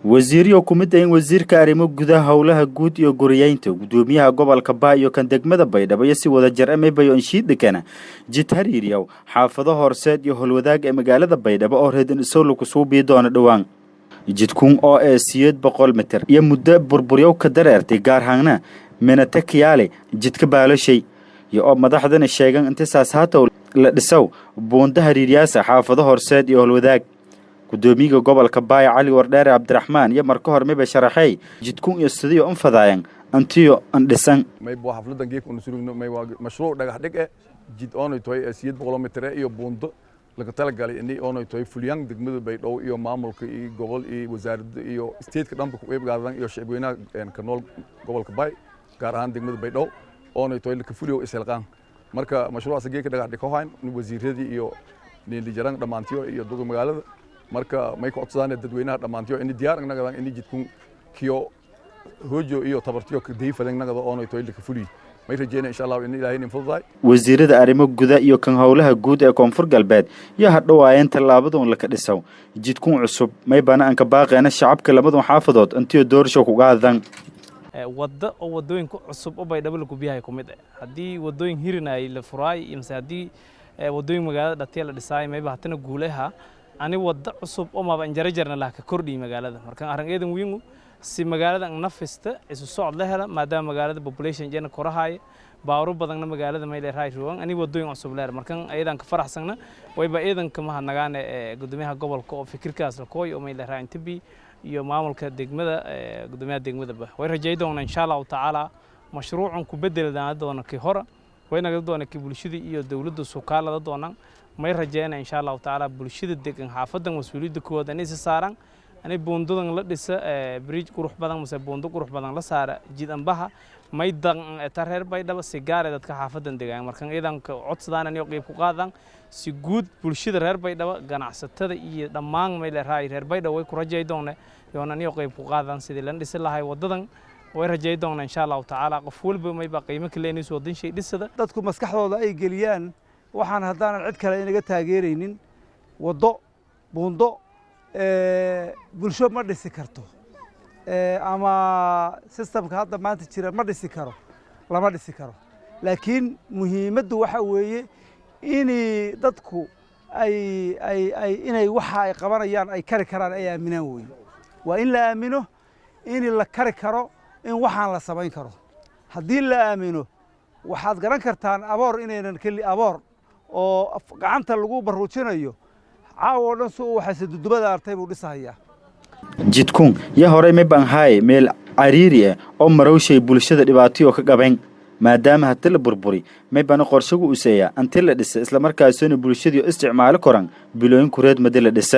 Wasiiryo ku mid ahin wasiirka arrimo gudaha, howlaha guud iyo guriyeynta, gudoomiyaha gobolka Baay iyo kan degmada Baydhabo iyo si wada jir maybayo inshiidhikana jid hariiryaw xaafado Horseed iyo Holwadaag ee magaalada Baydhabo oo reedan isowla kusuu bii doona dhowaan. Jidkuun oo ee 800 mitir iyo muddo burburyow ka dareertay, gaar ahaana Minatakiyaale jidka baaloshay, iyo oo madaxdana sheegan inta saas haatow la dhisow buunda hariiryaasa xaafado Horseed iyo Holwadaag. Gudoomiyaha gobolka Baay, Cali Wardheere Cabdiraxmaan, iyo marka hore mayba sharaxay jidkuun iyo sidiyo anfadaayan antiyo andhisan. Mayb waa xafladan geek unu surugno may waa mashruuc dhagax dhig eh jid oonay tahay ee 800 mitir iyo buundo laga talagalay inay oonay tahay fuliyaan degmada Baydhabo iyo maamulka iyo gobol iyo wasaaradda iyo state-ka dhanba ku qayb qaadan iyo shacabweynaha ka nool gobolka Baay, gaar ahaan degmada Baydhabo, oonay tahay laka fuliyo isxilqaan. Marka mashruucaas geeka dhagax dhig hohayn wasiiradii iyo niinlijaran dhammaantiyo iyo duqa magaalada. Marka may ku codsadaan dadweynaha dhammaantiyo inay diyaar nagadaan inay jidkun kiyo hoojo iyo tabartiyo dayfadan nagada oonay tahay laka fuliyo. May rajeynaa, insha Allah, in Ilaahay inin fududaay. Wasiirada arrimo guda iyo kan howlaha guud ee Koonfur Galbeed iyo hadhowaayeen tallaabadun laka dhisow jidkun cusub, may bana anka baaqeena shacabka lamadun xaafadood intiyo doorsho kuga haddan. Waddo oo waddooyinka cusub oo Baydhabo lagu biyahay ku mid ah, haddii waddooyin hirinay la furaay iyo mise haddii waddooyin magaalada dhatiya la dhisaay, mayba hatana guulaha ani waddo cusub oo maba injarajarna lah ka kordhiyi magaalada. Marka arrin eedan wiingu si magaalada nafista isu socod la hela, maadaama magaalada population jena korahaya, baawro badanna magaalada may leeyahay ruwan ani waddooyin cusub leer. Markan ayadan ka faraxsana wayba eedanka mahadnagaane gudoomiyaha gobolka oo fikirkaas la kooy oo may leeyahay intabi iyo maamulka degmada, gudoomiyaha degmadaba. Way rajay doonaa, insha Allahu tacaala, mashruucan ku bedeli doona kii hore, way naga doona kii bulshada iyo dowladda sukaalada doonaan. May rajeynaa, insha Allahu tacaala, bulshada degan xaafadan mas'uuliyadda koowaad inay isa saaraan ani buundadan la dhisa, bridge qurux badan mase buundo qurux badan la saara jid ambaha may dan ta reer Baydhabo, si gaar ah dadka xaafadan degaan. Markan ciidanka codsadaan inay qayb ku qaadaan, si guud bulshada reer Baydhabo, ganacsatada iyo dhammaan may leeyahay reer Baydhabo way ku rajay doonaa yoona inay qayb ku qaadaan sidii lan dhisi lahay wadadan. Way rajay doonaa, insha Allahu tacaala, qof walba may ba qiimo kale inay soo wadan shay dhisada. Dadku maskaxdooda ay geliyaan waxaan haddaanan cid kale inaga taageeraynin waddo buundo bulsho ma dhisi karto, ama systemka hadda maanta jira ma dhisi karo, lama dhisi karo. Laakiin muhiimaddu waxa weeye inay dadku ay ay ay inay waxa ay qabanayaan ay kari karaan, ay aaminaan weeye. Waa in la aamino in la kari karo, in waxaan la samayn karo. Haddii la aamino, waxaad garan kartaan aboor inaynan keli aboor oo gacanta lagu baruujinayo caawa oo dhan si uu waxayse dudubada artay buu dhisahayaa. Jidkuun yo horey may banhaay meel cariiri ah oo marowshay bulshada dhibaatayo ka qabayn, maadaama hati la burburi may bana qorshagu useeya anti la dhisa, islamarkaasina bulshadii isticmaalo koran bilooyin kureed madi la dhisa.